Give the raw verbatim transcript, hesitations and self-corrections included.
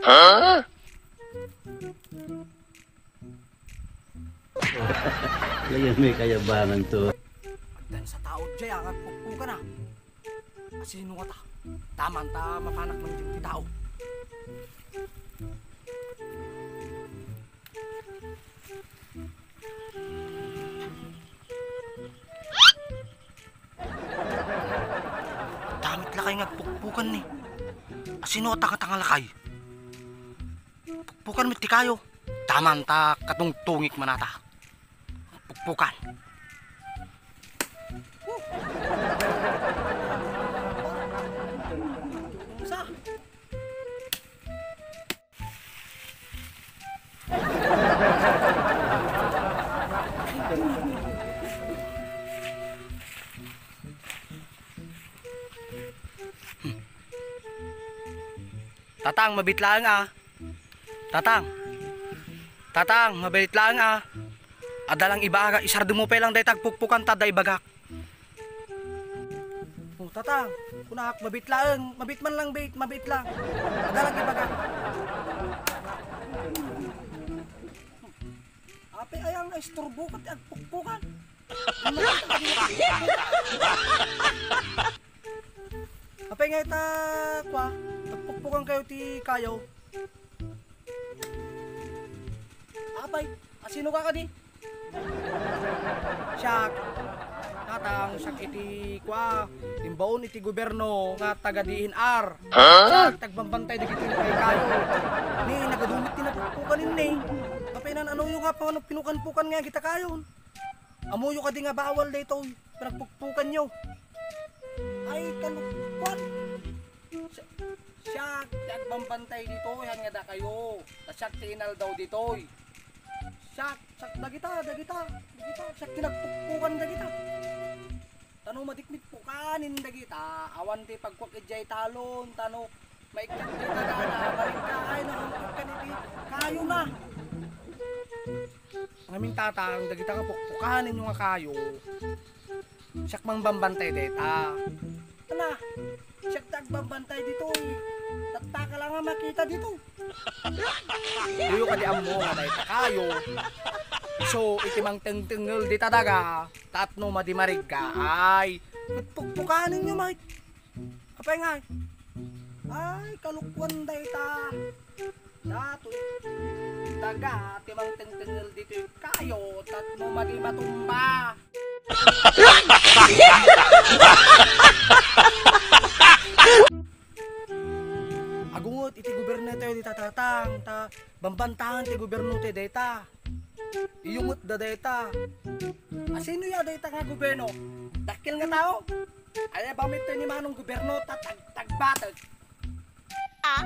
Huh? Layan may kayabangan to. Agdan sa tao jay, ah, agpukpukan, ah. Asino ngata? Taman ta mapanak man ti tao. Damit lakay nga agpukpukan ni. Asino ngata nga lakay? Pukpukan met ti kayo. Taman ta katungtungik man ngata. Pukpukan. Sa? Tatang, mabit laeng, ah. Tatang. Tatang, mabit laeng, ah. Adda lang ibagak, isardengmo pay lang dayta agpukpukan ta adda ibagak. Oh, Tatang, kunak, mabit laeng, mabit man lang, bit, mabit lang. Adda lang ibagak. Apay aya nga isturbo ket agpukpukan. Apay nga ita, kwa, agpukpukan kayo ti kayo. Apay, asino ka kadi? Siak, Tatang, siak iti, kwa, imbaon iti gobyerno nga taga D N R. Huh? Siak ti agbambantay dagiti kayo. Ni, nagadumit ti napukpukan inni. Apay nan-anoyo nga pano pinukan-pukan nga agita kayon? Ammoyo kadi nga bawal daytoy panagpukpukanyo? Ay, kalukwan. Siak, siak ti agbambantay ditoy, haan nga dakayo. Ta siak ti inaldaw ditoy. Siak, siak dagita, dagita, dagita. Siak ti nagpukpukan dagita. Tano madikmit pukanin dagita, awan ti pagkuak idiay talon, tano maikkat ti tagana, marikka, ay, nahangkot ka ni ti kayo na. Ngamin, Tatang, dagita nga pukpukaninyo nga kayo. Siak mangbambantay dayta. Ana, siak ti agbambantay ditoy. Tattaka lang nga makita ditoy. Diyo kadi ammo nga dayta kayo. So, iti mangtengtengel dita daga, tapno madi marikka, ay, pukpukaninyo, Mike. Apay nga? Ay, kalukwan dayta. Datoy daga ti mangtengtengel ditoy kayo, tapno madi matumba. Agungot iti gobierno tayo dita, Tatang, ta bambantahan ti gobierno tayo dayta. Iyungot da dayta. Asino ya dayta nga gobierno? Dakkel nga tao? Aya ba mitto ni manong gobierno ta tag-, tagbatag? Ah?